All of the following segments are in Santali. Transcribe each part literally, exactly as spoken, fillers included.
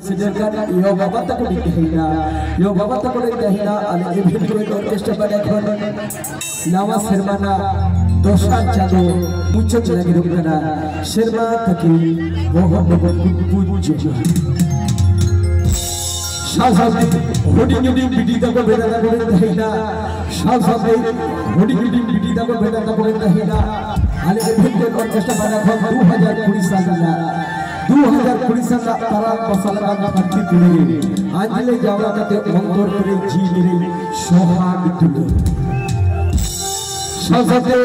ᱥᱮᱴᱮᱨ ᱠᱟᱱ ᱭᱳ ᱵᱟᱵᱟ ᱛᱟᱠᱚ ᱞᱤᱧ ᱛᱟᱦᱮᱸᱭᱮᱱᱟ, ᱭᱳ ᱵᱟᱵᱟ ᱛᱟᱠᱚ ᱞᱤᱧ ᱛᱟᱦᱮᱸᱭᱮᱱᱟ, ᱟᱞᱮ ᱤᱵᱷᱮᱱᱴ ᱠᱚᱨᱮ ᱚᱨᱠᱮᱥᱴᱨᱟ ᱵᱟᱰᱟᱭ ᱠᱷᱚᱱ ᱱᱟᱣᱟ ᱥᱮᱨᱢᱟ ᱨᱮᱱᱟᱜ ᱫᱚᱥᱟᱨ ᱪᱟᱸᱫᱚ ᱢᱩᱪᱟᱹᱫ ᱞᱟᱹᱜᱤᱫᱚᱜ ᱠᱟᱱᱟ᱾ ᱥᱮᱨᱢᱟ ᱛᱟᱹᱠᱤᱱ ᱵᱚᱦᱚᱜ ᱰᱚᱵᱚᱜ ᱠᱩᱡ ᱠᱩᱡ ᱡᱚᱦᱟᱨ᱾ ᱥᱟᱶ ᱥᱟᱶᱛᱮ ᱦᱩᱰᱤᱧ ᱦᱩᱰᱤᱧ ᱵᱤᱴᱤ ᱛᱟᱠᱚ ᱵᱮᱴᱟ ᱛᱟᱠᱚ ᱞᱤᱧ ᱛᱟᱦᱮᱸᱭᱮᱱᱟ, ᱥᱟᱶ ᱥᱟᱶᱛᱮ ᱦᱩᱰᱤᱧ ᱦᱩᱰᱤᱧ ᱵᱤᱴᱤ ᱛᱟᱠᱚ ᱵᱮᱴᱟ ᱛᱟᱠᱚ ᱞᱤᱧ ᱛᱟᱦᱮᱸᱭᱮᱱᱟ᱾ ᱟᱞᱮ ᱤᱵᱷᱮᱱᱴ ᱠᱚᱨᱮ ᱚᱨᱠᱮᱥᱴᱨᱟ ᱵᱟᱰᱟᱭ ᱠᱷᱚᱱ ᱫᱩ ᱦᱟᱡᱟᱨ ᱠᱩᱲᱤ ᱥᱟᱞ ᱨᱮᱱᱟᱜ ᱫᱩ ᱦᱟᱡᱟᱨ ᱠᱩᱲᱤ ᱥᱟᱞ ᱨᱮᱱᱟᱜ ᱛᱟᱨᱟ ᱵᱟᱥᱟ ᱞᱮᱠᱟᱱ ᱯᱟᱹᱨᱥᱤ ᱛᱩᱞᱟᱹ ᱨᱮ ᱟᱸᱡᱽᱞᱮ ᱡᱟᱣᱨᱟ ᱠᱟᱛᱮ ᱚᱱᱛᱚᱨ ᱯᱮᱨᱮᱡ ᱡᱤᱣᱤ ᱨᱮ ᱥᱚᱦᱟᱜ ᱫᱩᱞᱟᱹᱲ᱾ ᱥᱟᱶ ᱥᱟᱶᱛᱮ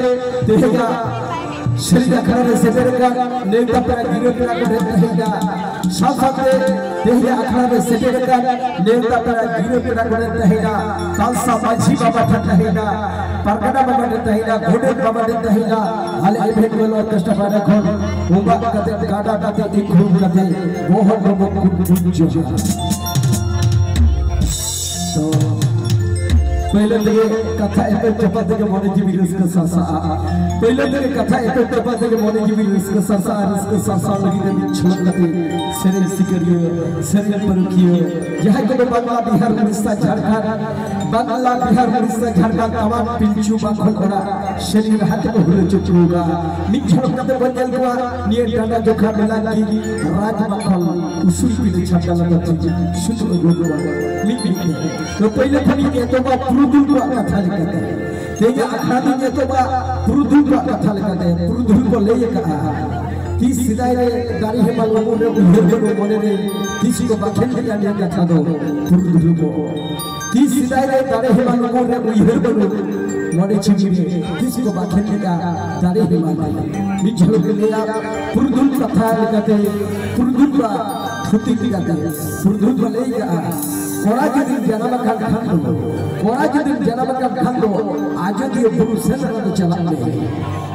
ᱛᱮᱦᱮᱧᱟᱜ ᱥᱮᱨᱮᱧ ᱟᱠᱷᱲᱟ ᱨᱮ ᱥᱮᱴᱮᱨ ᱟᱠᱟᱱ ᱱᱮᱣᱛᱟ ᱯᱮᱲᱟ ᱜᱤᱨᱟᱹ ᱯᱮᱲᱟ ᱠᱚ ᱴᱷᱮᱱ ᱛᱟᱦᱮᱸᱭᱮᱱᱟ᱾ ᱥᱟᱶ ᱥᱟᱶᱛᱮ ᱛᱮᱦᱮᱧᱟᱜ ᱟᱠᱷᱲᱟ ᱨᱮ ᱥᱮᱴᱮᱨ ᱟᱠᱟᱱ ᱱᱮᱣᱛᱟ ᱯᱮᱲᱟ ᱜᱤᱨᱟᱹ ᱯᱮᱲᱟ ᱠᱚ ᱴᱷᱮᱱ ᱛᱟᱦᱮᱸᱭᱮᱱᱟ᱾ ᱛᱟᱞᱥᱟ ᱢᱟᱹᱡᱷᱤ ᱵᱟᱵᱟ ᱴᱷᱮᱱ ᱛᱟᱦᱮᱸᱭᱮᱱᱟ, ᱯᱟᱨᱜᱟᱱᱟ ᱵᱟᱵᱟ ᱴᱷᱮᱱ ᱛᱟᱦᱮᱸᱭᱮᱱᱟ, ᱜᱚᱰᱮᱛ ᱵᱟᱵᱟ ᱴᱷᱮᱱ ᱛᱟᱦᱮᱸᱭᱮᱱᱟ᱾ ᱟᱞᱮ ᱤᱵᱷᱮᱱᱴ ᱚᱨᱠᱮᱥᱴᱨᱟ ᱯᱟᱦᱴᱟ ᱠᱷᱚᱱ ᱩᱢᱟᱜ ᱠᱟᱛᱮ, ᱠᱟᱰᱟ ᱠᱟᱛᱮ, ᱤᱠᱷᱩᱢ ᱠᱟᱛᱮ ᱵᱚᱦᱚᱜ ᱰᱚᱵᱚᱜ ᱠᱩᱴ ᱠᱩᱴ ᱡᱚᱦᱟᱨ᱾ ᱛᱚ, ᱯᱳᱭᱞᱳ ᱛᱮᱜᱮ ᱠᱟᱛᱷᱟ ᱮᱯᱮᱢ ᱪᱟᱯᱟᱞ ᱛᱮᱜᱮ ᱢᱚᱱᱮ ᱡᱤᱣᱤ ᱨᱟᱹᱥᱠᱟᱹ ᱥᱟᱥᱟᱜᱼᱟ᱾ ᱯᱳᱭᱞᱳ ᱛᱮᱜᱮ ᱠᱟᱛᱷᱟ ᱮᱯᱮᱢ ᱪᱟᱯᱟᱞ ᱛᱮᱜᱮ ᱢᱚᱱᱮ ᱡᱤᱣᱤ ᱨᱟᱹᱥᱠᱟᱹ ᱥᱟᱥᱟᱜᱼᱟ᱾ ᱨᱟᱹᱥᱠᱟᱹ ᱥᱟᱥᱟᱣ ᱞᱟᱹᱜᱤᱫ ᱛᱮ ᱢᱤᱫ ᱪᱷᱚᱞᱚᱠ ᱠᱟᱛᱮ ᱥᱮᱨᱮᱧ ᱥᱤᱠᱟᱹᱨᱤᱭᱟᱹ, ᱥᱮᱨᱮᱧ ᱯᱟᱹᱨᱩᱠᱷᱤᱭᱟᱹ, ᱡᱟᱦᱟᱸᱭ ᱠᱚᱫᱚ ᱵᱟᱝᱞᱟ, ᱵᱤᱦᱟᱨ, ᱩᱲᱤᱥᱥᱟ, ᱡᱷᱟᱲᱠᱷᱚᱸᱰ, ᱵᱟᱝᱞᱟ, ᱵᱤᱦᱟᱨ, ᱩᱲᱤᱥᱥᱟ, ᱡᱷᱟᱲᱠᱷᱚᱸᱰ, ᱛᱟᱢᱟᱢ ᱯᱤᱞᱪᱩ ᱵᱟᱝᱠᱷᱚᱞ ᱚᱲᱟᱜ ᱥᱮᱨᱮᱧ ᱨᱟᱦᱟ ᱛᱮᱠᱚ ᱦᱩᱞᱟᱹ ᱪᱚᱠᱨᱩᱣᱟ᱾ ᱢᱤᱫ ᱡᱷᱚᱞᱚᱠ ᱠᱟᱛᱮ ᱵᱚᱱ ᱧᱮᱞ ᱠᱚᱣᱟ ᱱᱤᱭᱟᱹ ᱰᱟᱸᱰᱟ ᱡᱚᱠᱷᱟ ᱢᱮᱞᱟ ᱠᱤ ᱨᱟᱡᱽ ᱵᱟᱝᱠᱷᱚᱞ ᱩᱥᱩᱞ ᱯᱤᱸᱰᱟᱹ ᱪᱷᱟᱰᱟ ᱞᱟᱛᱟᱨ ᱛᱮ ᱥᱩᱛᱩᱜ ᱟᱹᱜᱩ ᱠᱚᱣᱟ᱾ ᱢᱤᱫ ᱢᱤᱫ ᱛᱮ᱾ ᱛᱚ, ᱯᱳᱭᱞᱳ ᱠᱷᱚᱱᱤᱧ ᱮᱛᱚᱦᱚᱵᱟ ᱯᱩᱨᱩᱫᱷᱩᱞ ᱠᱚᱣᱟᱜ ᱠᱟᱛᱷᱟ ᱞᱮᱠᱟᱛᱮ᱾ ᱛᱮᱦᱮᱧᱟᱜ ᱟᱠᱷᱲᱟ ᱫᱚᱧ ᱮᱛᱚᱦᱚᱵᱟ ᱯᱩᱨᱩᱫᱷᱩᱞ ᱠᱚᱣᱟᱜ ᱠᱟᱛᱷᱟ ᱞᱮᱠᱟᱛᱮ᱾ ᱯᱩᱨᱩᱫᱷᱩᱞ ᱠᱚ ᱞᱟᱹᱭ ᱟᱠᱟᱫᱼᱟ, ᱛᱤᱥ ᱥᱮᱫᱟᱭ ᱨᱮ ᱫᱟᱨᱮ ᱦᱮᱢᱟᱞ ᱩᱢᱩᱞ ᱨᱮ ᱩᱭᱦᱟᱹᱨ ᱵᱟᱹᱱᱩᱜ ᱢᱚᱱᱮ ᱨᱮ, ᱛᱤᱥ ᱠᱚ ᱵᱟᱠᱷᱮᱲ ᱞᱮᱫᱟ ᱱᱤᱭᱟᱹ ᱠᱟᱛᱷᱟ ᱫᱚ ᱯᱩᱨᱩᱫᱷᱩᱞ ᱠᱚ᱾ ᱛᱤᱥ ᱥᱮᱫᱟᱭ ᱨᱮ ᱫᱟᱨᱮ ᱦᱮᱢᱟᱞ ᱩᱢᱩᱞ ᱨᱮ ᱩᱭᱦᱟᱹᱨ ᱵᱟᱹᱱᱩᱜ ᱢᱚᱱᱮ ᱡᱤᱣᱤ ᱨᱮ, ᱛᱤᱥ ᱠᱚ ᱵᱟᱠᱷᱮᱲ ᱞᱮᱫᱟ ᱫᱟᱨᱮ ᱦᱮᱢᱟᱞ ᱨᱮ᱾ ᱢᱤᱫ ᱡᱷᱟᱹᱞ ᱠᱚ ᱞᱟᱹᱭᱟ ᱯᱩᱨᱩᱫᱷᱩᱞ ᱠᱟᱛᱷᱟ ᱞᱮᱠᱟᱛᱮ, ᱯᱩᱨᱩᱫᱷᱩᱞ ᱠᱚᱣᱟᱜ ᱛᱷᱩᱛᱤ ᱞᱮᱠᱟᱛᱮ ᱯᱩᱨᱩᱫᱷᱩᱞ ᱠᱚ ᱞᱟᱹᱭ ᱠᱟᱜᱼᱟ, ᱠᱚᱲᱟ ᱡᱩᱫᱤᱢ ᱡᱟᱱᱟᱢ ᱟᱠᱟᱱ ᱠᱷᱟᱱ ᱫᱚ, ᱠᱚᱲᱟ ᱡᱩᱫᱤᱢ ᱡᱟᱱᱟᱢ ᱟᱠᱟᱱ ᱠᱷᱟᱱ ᱫᱚ ᱟᱡᱚᱫᱤᱭᱟᱹ ᱵᱩᱨᱩ ᱥᱮᱸᱫᱽᱨᱟ ᱫᱚ ᱪᱟᱞᱟᱜ ᱢᱮ᱾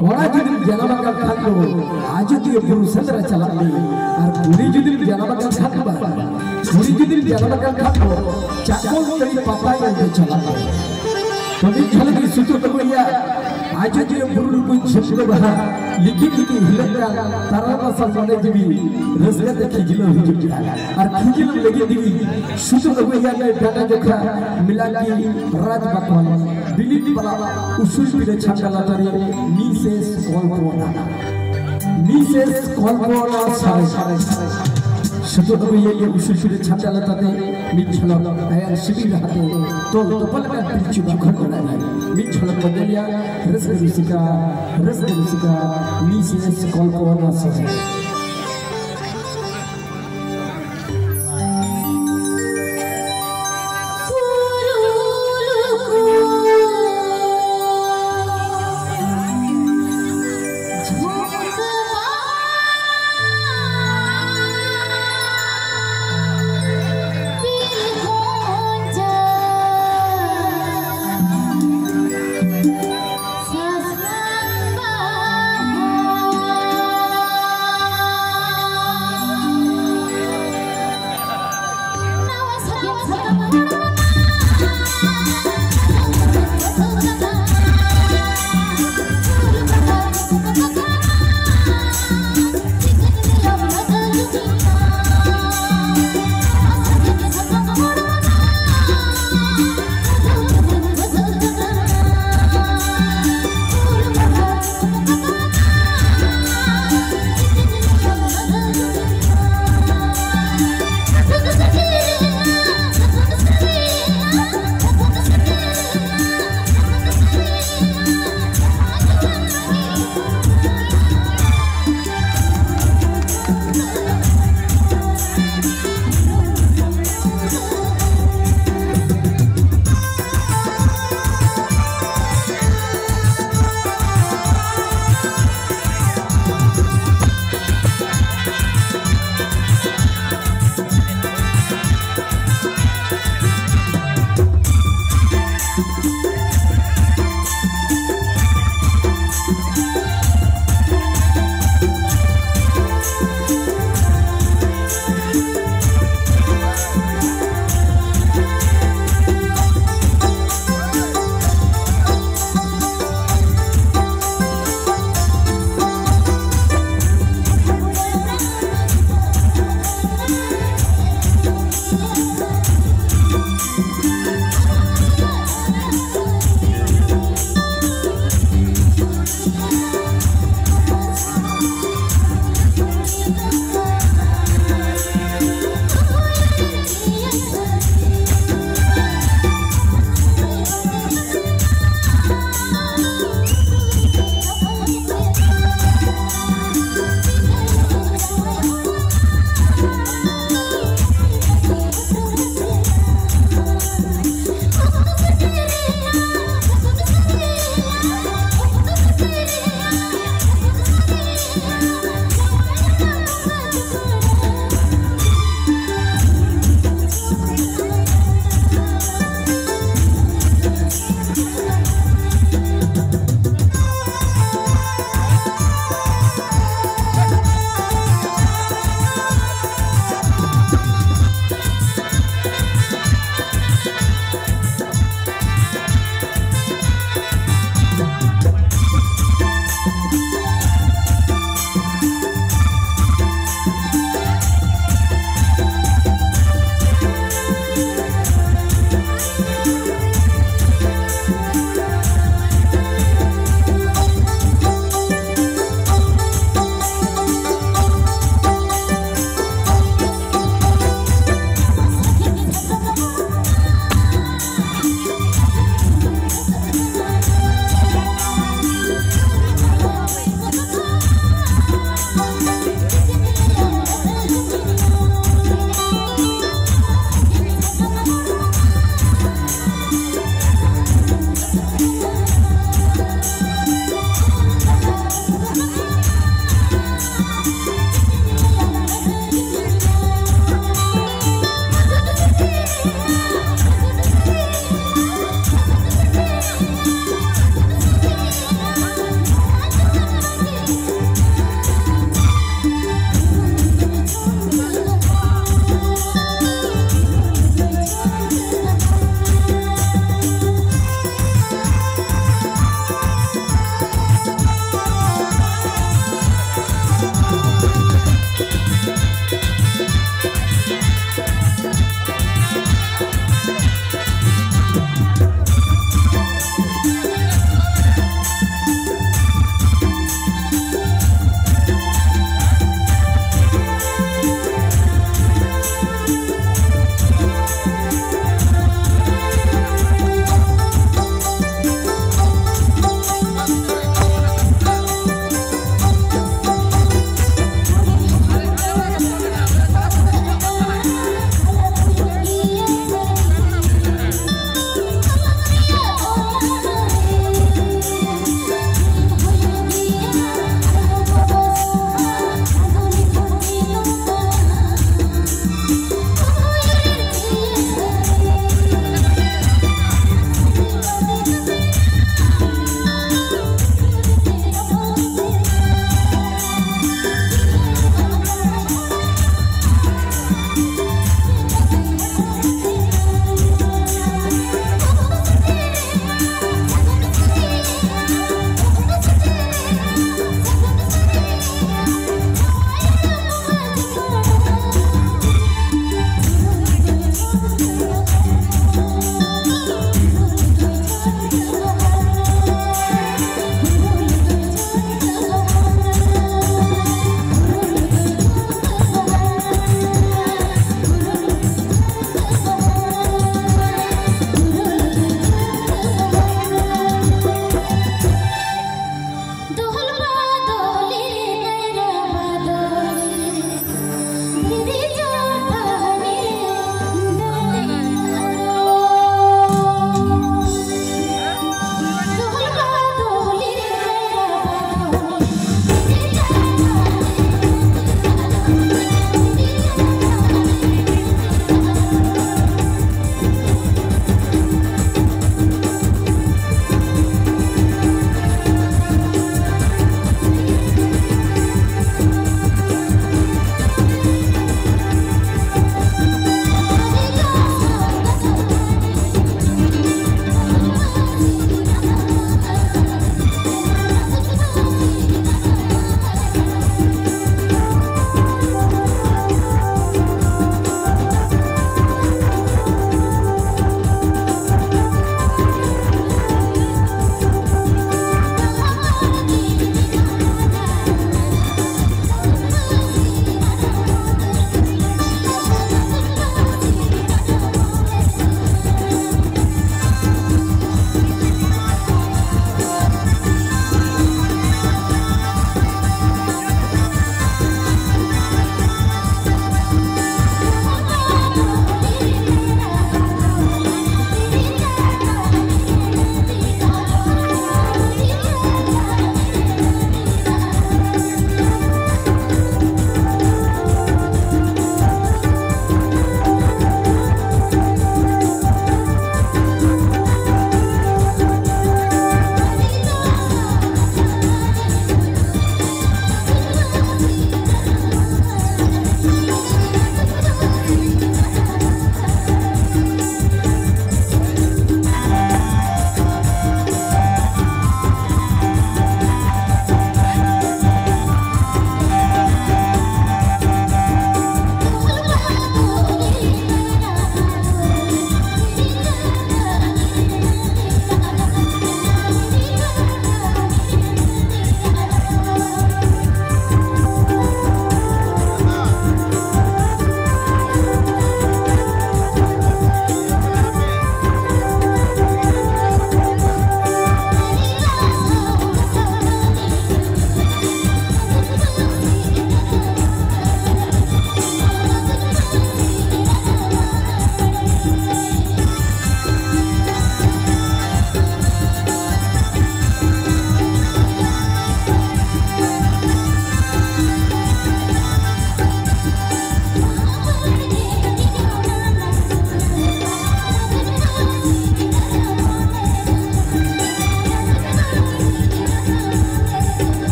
ᱠᱚᱲᱟ ᱡᱩᱫᱤᱢ ᱡᱟᱱᱟᱢ ᱟᱠᱟᱱ ᱠᱷᱟᱱ ᱫᱚ ᱟᱡᱚᱫᱤᱭᱟᱹ ᱵᱩᱨᱩ ᱥᱮᱸᱫᱽᱨᱟ ᱪᱟᱞᱟᱜ ᱢᱮ᱾ ᱟᱨ ᱠᱩᱲᱤ ᱡᱩᱫᱤᱢ ᱡᱟᱱᱟᱢ ᱟᱠᱟᱱ ᱠᱷᱟᱱ ᱫᱚ, ᱠᱩᱲᱤ ᱡᱩᱫᱤᱢ ᱡᱟᱱᱟᱢ ᱟᱠᱟᱱ ᱠᱷᱟᱱ ᱫᱚ ᱪᱟᱠᱚᱞ ᱛᱟᱹᱲᱤ ᱯᱟᱛᱟ ᱧᱮᱞ ᱫᱚ ᱪᱟᱞᱟᱜ ᱢᱮ᱾ ᱛᱚ, ᱢᱤᱫ ᱡᱷᱟᱹᱞ ᱜᱮ ᱥᱩᱛᱩᱜ ᱛᱟᱵᱚᱱ ᱜᱮᱭᱟ᱾ ᱟᱡᱚᱫᱤᱭᱟᱹ ᱵᱩᱨᱩ ᱨᱮᱠᱚ ᱡᱷᱤᱞᱠᱟᱹ ᱵᱟᱦᱟ ᱞᱤᱠᱤ ᱞᱤᱠᱤ ᱦᱤᱞᱟᱹᱜ ᱠᱟᱱ ᱛᱟᱨᱟ ᱢᱟᱨᱥᱟᱞ ᱢᱚᱱᱮ ᱡᱤᱣᱤ ᱨᱟᱹᱥᱠᱟᱹ ᱛᱮ ᱠᱷᱤᱡᱞᱟᱹᱣ ᱦᱤᱡᱩᱜ ᱠᱟᱱᱟ᱾ ᱟᱨ ᱠᱷᱤᱡᱞᱟᱹᱣ ᱞᱟᱹᱜᱤᱫ ᱛᱮᱜᱮ ᱥᱩᱛᱩ ᱟᱹᱜᱩᱭᱟ ᱱᱩᱭ ᱰᱟᱸᱰᱟ ᱡᱚᱠᱷᱟ ᱢᱤᱞᱟᱠᱤ ᱨᱟᱡᱽ ᱵᱟᱠᱷᱣᱟᱞ ᱵᱤᱞᱤᱛ ᱯᱟᱞᱟ ᱩᱥᱩᱞ ᱯᱤᱲᱟᱹ ᱪᱷᱟᱢᱰᱟ ᱞᱟᱛᱟᱨ ᱨᱮ ᱢᱤᱥᱮᱥ ᱠᱚᱞᱯᱚᱱᱟ᱾ ᱢᱤᱥᱮᱥ ᱠᱚᱞᱯᱚᱱᱟ ᱥᱚᱨᱮᱱ᱾ ᱥᱩᱛᱩ ᱟᱹᱜᱩᱭᱟ ᱩᱥᱩᱞ ᱯᱤᱲᱟᱹ ᱪᱷᱟᱢᱰᱟ ᱞᱟᱛᱟᱨ ᱨᱮ ᱢᱤᱫ ᱡᱷᱚᱞᱚᱠ ᱟᱭᱟᱜ ᱥᱤᱵᱤᱞ ᱨᱟᱦᱟᱛᱮ ᱛᱚᱞ ᱛᱚᱯᱚᱞ ᱟᱠᱟᱱ ᱯᱤᱞᱪᱩ ᱡᱚᱠᱷᱚᱱ ᱚᱲᱟᱜ ᱨᱮ ᱢᱤᱫ ᱡᱷᱚᱞᱚᱠ ᱵᱚᱱ ᱧᱮᱞᱮᱭᱟ᱾ ᱨᱟᱹᱥᱠᱟᱹ ᱨᱩᱥᱤᱠᱟ, ᱨᱟᱹᱥᱠᱟᱹ ᱨᱩᱥᱤᱠᱟ, ᱢᱤᱥᱮᱥ ᱠᱚᱞᱯᱚᱱᱟ ᱥᱚᱨᱮᱱ᱾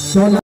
ᱥᱚᱱᱟ